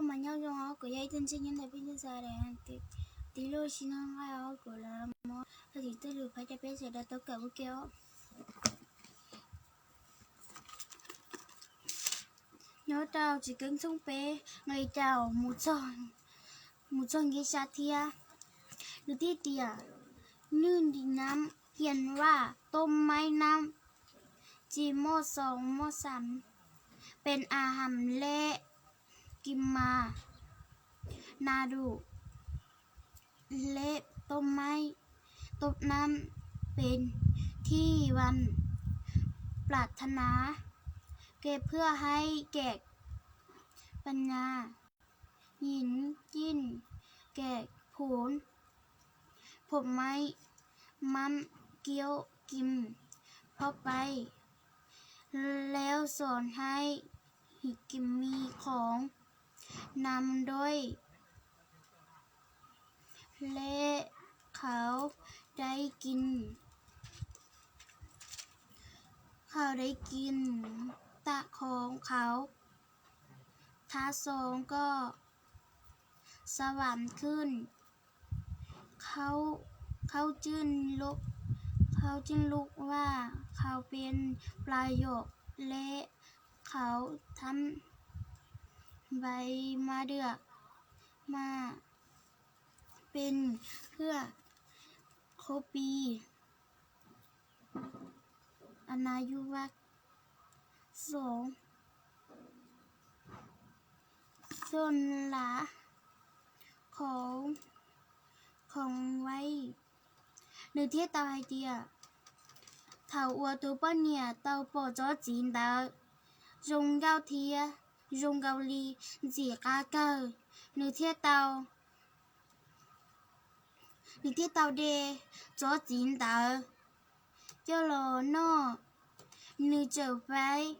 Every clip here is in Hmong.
Mas nyob zoo os, kuv yog ib tug ntseeg nyob ntawm peb teb chaws Thaib, tiv lub si no nqaij os, kuv los mus tau tim tej lus phaj coj peb sawv daws tau kawm ua ke os. Nyob rau tsev keeb tshooj peb nqe caum mus txog nqe xya thiab. Nws tib tias, nước đi năm, hiền vả tôm mái năm, chỉ một sớm một sớm, bên A Hàm lễ kim ma, nà đủ lễ tôm mái tôm năm, bên thi văn ปรารถนา เก็บเพื่อให้แก่ปัญญา หยินจิ้นแก่ผล ผมไม้ มัมเกี้ยวกิม เพราะไป แล้วสอนให้กิมมีของนำด้วย และเขาได้กิน เขาได้กินตะของเขา ทั้งสองก็สวรรค์ขึ้น เขา เขาจึงลุก เขาจึงลุกว่าเขาเป็นประโยชน์ และเขาทำใบมะเดื่อมาเป็นเพื่อครบปี อายุวัก สอง ต้นละของ ของไว้ Nws thiaj tau hais tias, thaum uas tus poj niam tau pom tsob txiv ntawd zoo nkauj thiab zoo nkaus li ntxim qab kawg, nws thiaj tau, nws thiaj tau de tsob txiv ntawd coj los noj. Nws txawm faib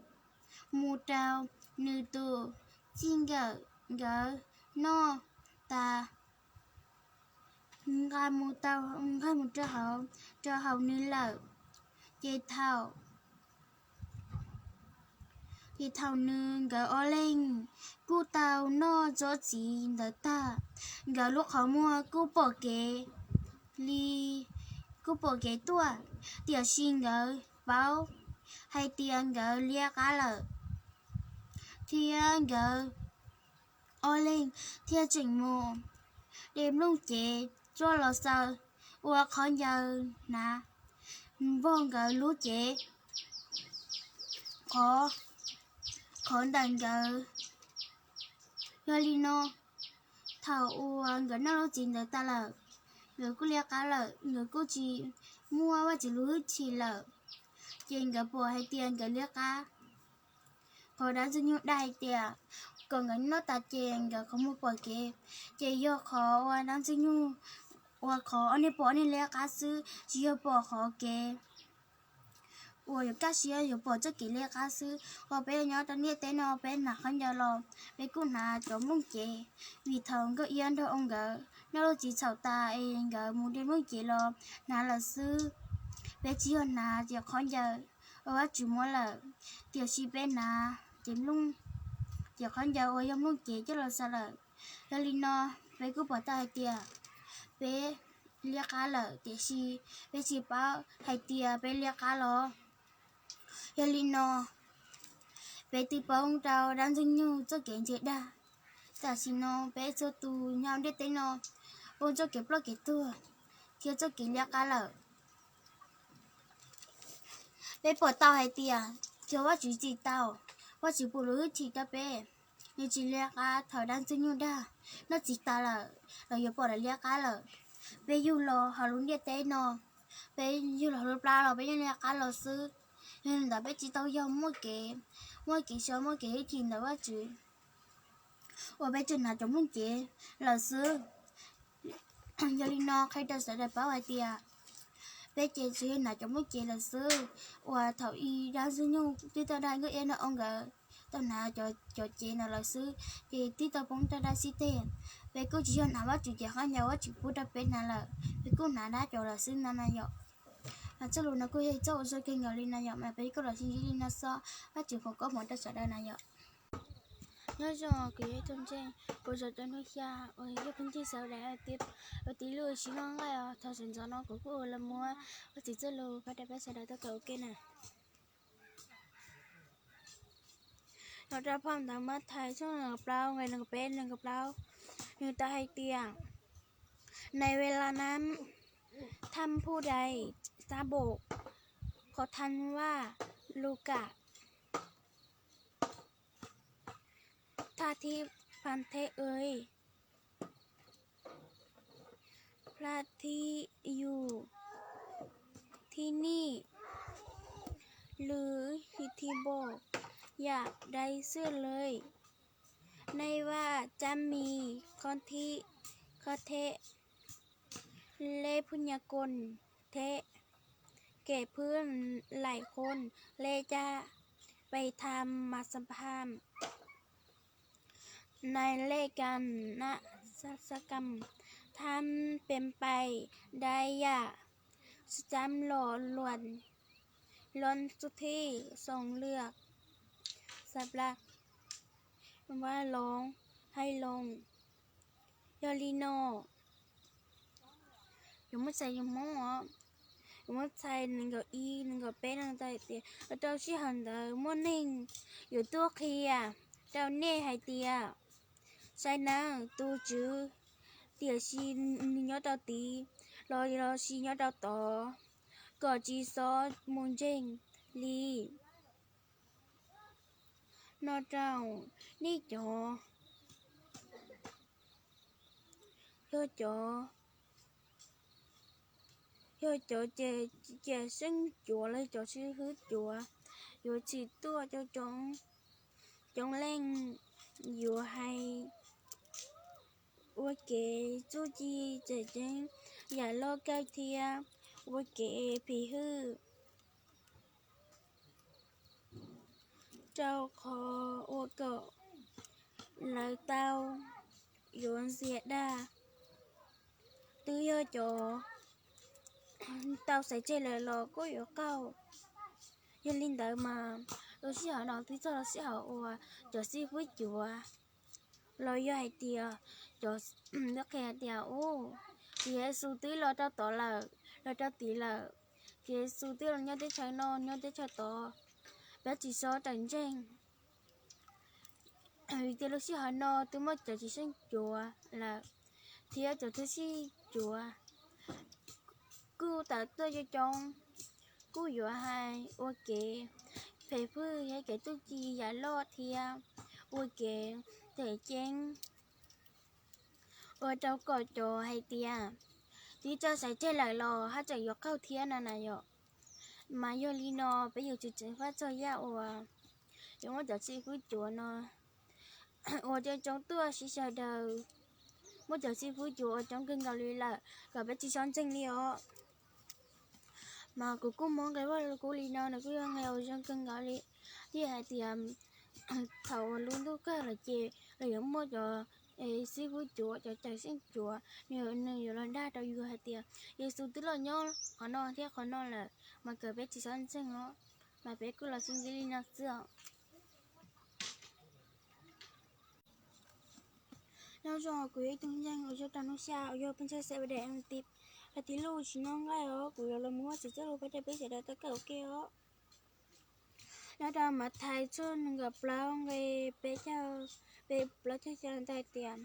mus rau nws tus txij nkawm nkawd noj tas, nqa mus tau, nqa mus rau hauv, rau hauv nws lawm. Ces thaum, ces thaum nws, nkawd ob leeg kuj tau noj tsob txiv ntawd tag, nkawd lub qhov muag kuj pom kev li, kuj pom kev tuaj, tiam sis nkawd paub hais tias nkawd liab qab lawm, thiab nkawd ob leeg thiaj tseem mus de nplooj cev coj los xaws ua qhov ncaws hnav npog nkawd lub cev qhov, qhov ntawm nkawd. Yog li no, thaum uas nkawd noj lub txiv ntawd tas lawm, nkawd kuj liab qab lawm, nkawd kuj tsis muaj Vajtswv lub hwj chim lawm, ces nkawd pom hais tias nkawd liab qab. Qhov dab ntxwg nyoog dag hais tias kom nkawd noj tas ces nkawd qhov muag pom kev, ces yog qhov uas dab ntxwg nyoog, uas qhov ob niag pom ob niag liab qab xwb, tsis yog pom qhov kev uas yuav kaj siab yuav pom txoj kev liab qab xwb. Uas peb nyob rau ntiaj teb no peb hnav khaub ncaws los peb kuj hnav cov nplooj cev, vim thaum Nkauj Iab nrog nkawd noj lub txiv txhaum tas es nkawd mus de nplooj cev los hnav lawm xwb. Peb tsis yog hnav cov khaub ncaws uas Vajtswv muab lawm, tiam sis peb hnav ces nplooj, ces khaub ncaws uas yog nplooj cev coj los xaws lawm. Yog li no, peb kuj pom tau hais tias peb liab qab lawm, tiam sis peb tsis paub hais tias peb liab qab los. Yog li no, peb twb poob rau dab ntxwg nyoog txoj kev ntse dag. Tam sim no peb txhua tus nyob ntiaj teb no poob txoj kev ploj kev tuag thiab txoj kev liab qab lawm. Peb pom tau hais tias yog Vajtswv tsim tau, Vajtswv pub lub hwj chim rau peb, nws tsis liab qab thaum dab ntxwg nyoog dag, noj txiv tas lawm los yuav pom lawv liab qab lawm. Peb yug los hauv lub ntiaj teb no, peb yug los hauv lub plab los peb yeej liab qab los xwb. Yog li ntawd peb tsis tau yog muaj kev, muaj kev so muaj kev hwj chim ntawm Vajtswv, uas peb tsuas hnav cov nplooj cev lawm xwb. Yog li no qhia rau sawv daws paub hais tias peb ces tsuas yog hnav cov nplooj cev lawm xwb, uas thaum ub dab ntxwg nyoog twb tau dag Nkauj Iab nrog nkawd tau hnav cov cev ntawd lawm xwb, ces twb tau poob rau dab xib teg. Peb kuj tsis yog hnav Vajtswv cov khaub ncaws Vajtswv pub rau peb hnav lawm, peb kuj hnav dab cov lawm xwb no na yom. Mas txoj lus no kuj yog txoj ua zoo kawg nkaus li na yom, mas peb kuj los sib ntsib li no xwb, Vajtswv foom koob hmoov rau sawv daws na yom. Nyob zoo, kuv yog ib tug ntseeg, kuv yog rau hnub xya uas yog pheej ntseeg sawv daws tias ua tib lub sib noj nqaij os. Thaum sawv ntxov no kuv kuj ua los muab ua txiv txoj lus pab rau peb sawv daws tau kawm ua ke na. Nyob rau phau ntawv Mathais tshooj nees nkaum plaub nqe nees nkaum peb nees nkaum plaub, nws tau hais tias:ในเวลานั้น ท่านผู้ใด ทราบบอก ขอท่านว่า ลูกา ท่านที่พันเทพเอ๋ย พระที่อยู่ที่นี่ หรือที่บอก อย่าได้เชื่อเลย ไม่ว่าจะมีคนที่ คนเทพ และพยากรณ์เทพ แก่เพื่อนหลายคน และจะไปทำมหาสงคราม ในเรื่องการนมัสการ ท่านเป็นไปได้ยาก จำหล่อลวง ลวงสุดที่ทรงเลือก สำหรับว่าลองให้ลง Yog li no, yuav muab txhais yus Hmoob os, yuav muab txhais nees nkaum ib, nees nkaum peb no tau hais tias, rau sij hawm ntawd muaj neeg yuav tuaj qhia rau nej hais tias, saib nawb, tus Tswv, tiam sis nws nyob rau tid los los sis nyob rau tod, kom tsis txhob mus ntseeg li. No rau nej cov, yog cov, yog cov ces, ces xeeb cuav los cov sib hwb cuav yuav tsim tuaj coob, coob leej yuav hais ua kev txuj ci tseem ceeb, yam loj kawg thiab ua kev phim hwj rau qhov ua kom lawv tau yuav ntxias dag. Twb yog cov tau xaiv tseg lawm los kuj yuav qaug. Yog li ntawd mas lub sij hawm no twb txog lub sij hawm uas cov xib fwb cuav los yog hais tias cov, twb qhia hais tias, u, Tswv Yexus twb los rau tod lawm, los rau tid lawm, Tswv Yexus twb los nyob teb chaws no nyob teb chaws tod, peb tsis txhob rawm ntseeg. Vim tias lub sij hawm no twb muaj cov tsis xeeb cuav lawm thiab cov twb sib cuav kuj tawm tuaj coob coob, kuj yuav hais ua kev phim hwj thiab kev txuj ci yam loj thiab ua kev tseem ceeb, ua rau kom cov hais tias twb tau xaiv tseg lawm los haj tseem yuav qaug thiab no na yom. Mas yog li no peb yuav tsum ceev faj txog yam uas yuav muab cov xib fwb cuav no uas coob coob tuaj sib sawv daws, muab cov xib fwb cuav uas coob kawg nkaus li lawm kom peb tsis txhob ntseeg li os. Mas kuv kuj muab nqe Vajluskub li no, nws kuj yog nqe uas zoo kawg nkaus li. Thiaj hais tias thaum uas lub ntuj kawg lawm ces los yuav muaj cov xib fwb cuav, cov cawm seej cuav, nws yuav los dag rau yus hais tias Yexus twb los nyob qhov no thiab qhov no lawm, mas kom peb tsis txhob ntseeg os. Mas peb kuj los sib ntsib li no xwb os. Nyob zoo, kuv yog ib tug ntseeg uas yog rau hnub xya uas yog pheej ntseeg sawv daws tiv, hais tias lub sib noj nqaij os, kuv yuav los muab txiv txoj lus pab rau peb sawv daws tau kawm ua ke os. Nyob rau Mathais tshooj nees nkaum plaub nqe peb caug, peb plaub caug xya tau hais tias,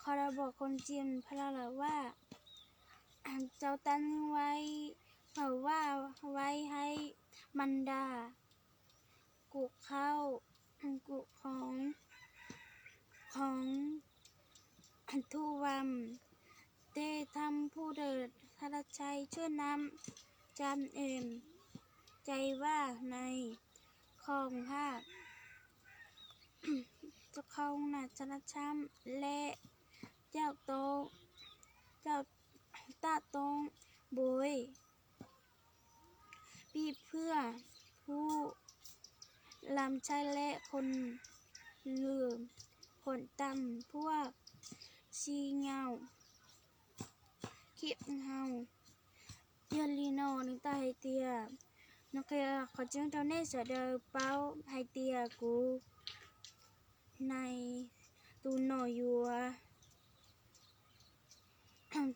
ขอบอกคนจริง พระเล่าว่า เจ้าตั้งไว้ เผยว่าไว้ให้บรรดา กุเข้า กุของ ของ ทุกวัน แต่ท่านผู้ใดทำลายเช่นนั้น จำเองใจว่าในของพระ เจ้าของนาชนะธรรม และเจ้าโต๊ะ เจ้าตาโต๊ะบวย ปิดเพื่อผู้ลำใช้และคนเหลือคนต่ำพวกขี้เหงา ขี้เหงา Yog li no nws tau hais tias, nws qhia qhov tseeb rau nej sawv daws paub hais tias kuv nais, tus nom yuav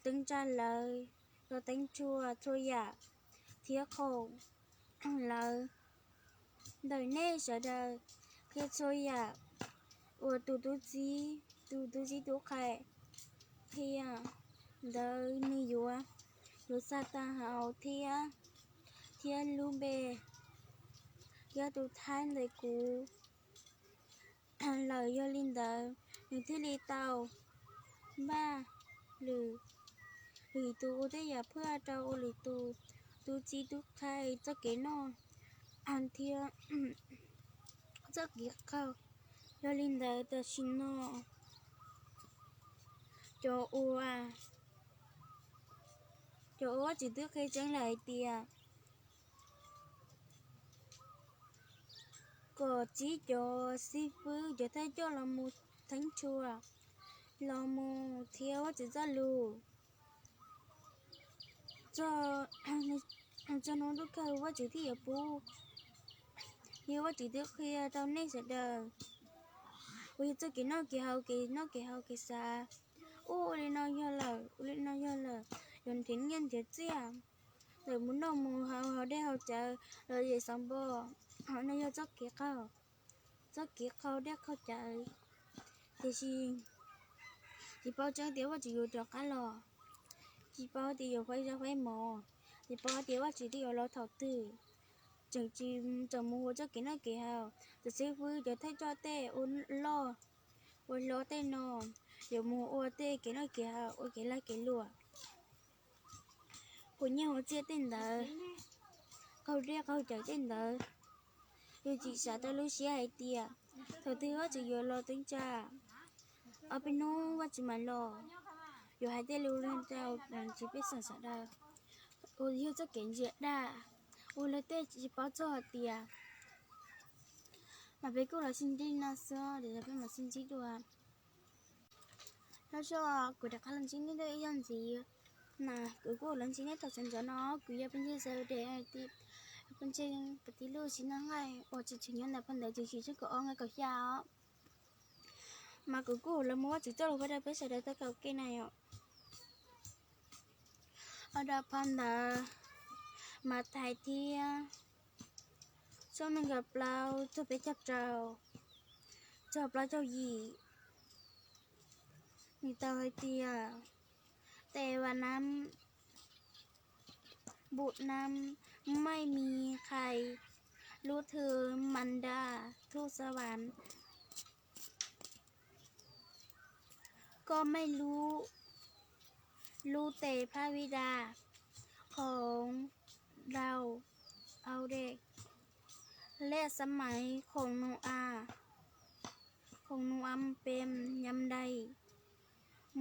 teeb tsa lawv los teeb tshua txhua yam thiab khoom lawv ntawm nej sawv daws, qhia txhua yam uas tus tub txib, tus tub txib tub qhe qhia ntawd nws yuav, yuav xa tag hauv thiab, thiab lub npe thiab tus thaib ntawm kuv lawm. Yog li ntawd nws thiaj li tau npaj lwm, lwm tus ua tej yam phaj rau ua lwm tus tub txib tub qhe txoj kev noj thiab txoj kev qaug. Yog li ntawd tam sim no cov ua, cov ua Vajtswv twb qhia tseeb lawm hais tias kom txib cov xib fwb, cov thawj coj los mus theeb tshua, los mus qhia Vajtswv txoj lus txog hnub ntuj kawg Vajtswv thiaj yuav pub. Yog Vajtswv twb qhia rau nej sawv daws uas yog txoj kev noj kev haus, kev noj kev haus kev xav, ua li no yog lawm, ua li no yog lawm, yuav nrhiav nyiaj nrhiav txiaj ntawm mus noj mus haus, haus dej haus cawv los yog xav npo, ho no yog txoj kev qaug, txoj kev qaug dej qaug cawv. Tiam sis tsis paub tseeb tias Vajtswv yuav rov qab los, tsis paub tias yuav faib zog faib mov, tsis paub tias Vajtswv twb yuav los thaum twg. Tseem tsis, tseem mus ua txoj kev noj kev haus, cov xib fwb cov thawj coj tej ua loj ua hlob tej no yuav mus ua tej kev noj kev haus, ua kev lag kev luam, hu nyiaj hu txiaj tej ntawd, qaug dej qaug cawv tej ntawd. Yus tsis xav rau lub siab hais tias thaum twg Vajtswv yuav los teeb tsa, ob peb hnub Vajtswv mam los. Yuav hais tej lus rau tsis pej xeem sawv daws uas yog txoj kev ntsia daj, uas luag tej tsis paub txog hais tias, mas peb kuj los sib ntsib no xwb, ces peb mam sib ntsib dua. Nyob zoo, kuv rov qab los ntsib nej dua ib zaug ntxiv. Mas kuv kuj los ntsib nej thaum sawv ntxov no, kuv yog Paj Ntsej Xav Des, Paj Ntsej kwv tij Luj Xiv Naj Nqaij uas tseem nyob ntawm phau ntawv Tshwm Sim tshooj kaum ob nqe kaum xya os. Mas kuv kuj los mus Vajtswv txoj lus pab rau peb sawv daws tau kaum ke na yom. Ua rau phau ntawv Mathais thiab tshooj nees nkaum plaub, tshooj peb caug rau, tshooj plaub caug yim. Nws tau hais tias,แต่วันนั้น บุตรนั้นไม่มีใครรู้ถึงมารดาทูตสวรรค์ ก็ไม่รู้ รู้แต่พระบิดาของเราเอาเด็ก และสมัยของโนอาห์ ของโนอาห์เป็นยามใด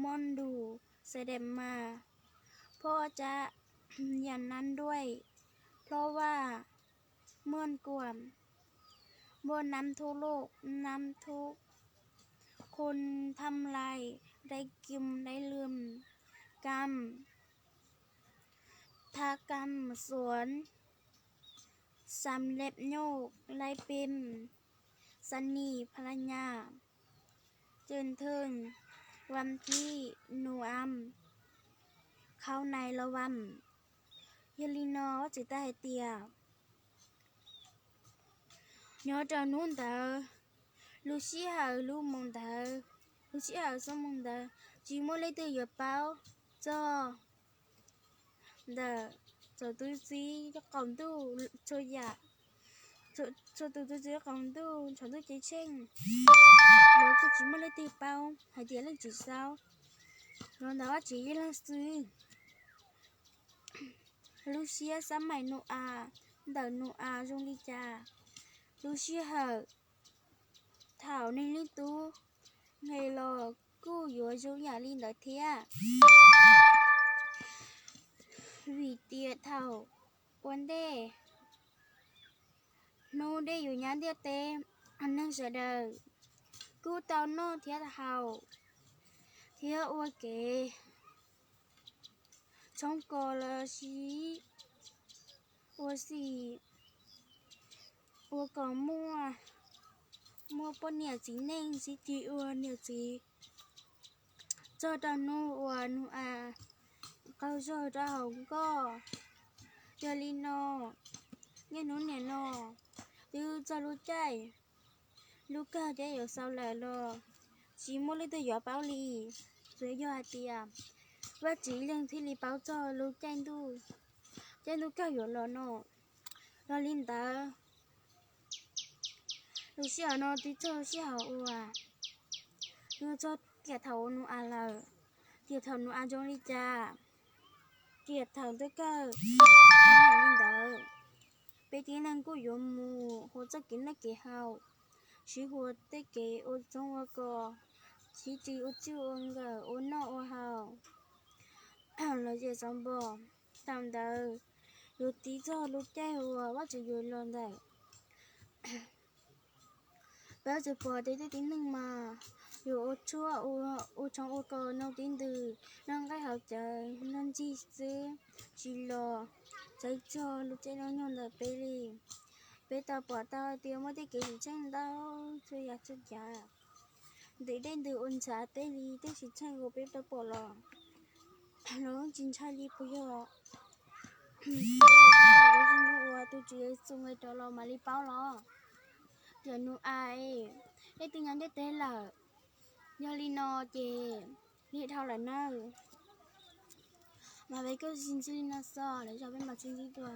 มนต์ดูเสด็จมา พ่อจะอย่างนั้นด้วย เพราะว่าเมื่อก่อน เมื่อน้ำท่วมโลก น้ำท่วม คนทำลาย ได้กินได้ดื่ม กำ ทำกำสวน สำเร็จโยก ได้เป็นสามีภรรยา จนถึงวันที่โนอาห์เข้าในสวรรค์ Yog li no Vajtswv tau hais tias, nyob rau hnub ntawd, lub sij hawm lub moos ntawd, lub sij hawm xuab moos ntawd, tsis muaj leej twg yuav paub txog ntawm txog tus tub txib qaum ntuj txhua yam, txog tus tub txib qaum ntuj txog ntuj ceeb tsheej, lawv kuj tsis muaj leej twg paub hais tias leej twg xaub, los ntawm Vajtswv ib leeg xwb. Lub siab xab maim Nau-as ntawm Nau-as zoo li cas, lub sij hawm thaum Neeg Leej Tub nqes los kuj yuav zoo yam li ntawd thiab. Vim tias thaum ua ntej, hnub dej yuav nyab ntiaj teb, neeg sawv daws kuj tau noj thiab haus thiab ua kev tshoob kos los sis ua si, ua kom muaj muaj poj niam txiv neej sib ceg ua niam txiv txog rau hnub uas Nus-as qaug zog rau hauv nkoj. Yog li no, niaj hnub nim no twb txog lub caij lub kawg thiab yuav xaus lawm los tsis muaj leej twg yuav paub li. Tsuas yog hais tias Vajtswv ib leeg thiaj li paub txog lub caij ntuj, caij ntuj kawg yuav los no. Yog li ntawd, lub sij hawm no twb txog sij hawm uas, twb txog tiam thaum uas Nus-as lawm, tiam thaum Nus-as zoo li cas, tiam thaum ntuj kawg li ntawd, peb tib neeg kuj yuav mus ua txoj kev noj kev haus, sib ua tej kev ua txoos ua kos, sib tw ua txij ua nkawm, ua noj ua haus los yog xov npog. Thaum ntawd yuav tib txog lub caij uas Vajtswv yuav los ntawm peb tsis pom tej tib neeg mas yuav ua tshuaj, ua tshoob ua kos, noj tib ntws, noj nqaij haus cawv, noj ntxig xwb, tsis los txhawj txog lub caij lub nyoog ntawm peb li. Peb tau pom tau tias muaj tej kev tsis tsheej ntau txhua yam txhua tsav, ntawm tej ntws ua ntxhab tej li, tej tsis tsheej uas peb tau pom los, los tsis ntshai li puas yog? Ua tus Tswv Yexus nqe rau los mam li paub los. Cov Nus-as, peb twb nyob ntiaj teb lawm, yog li no ces li dhau lawm nawb. Mas peb kuj tsis ntsib li no xwb, lwm zaus peb mam sib ntsib dua.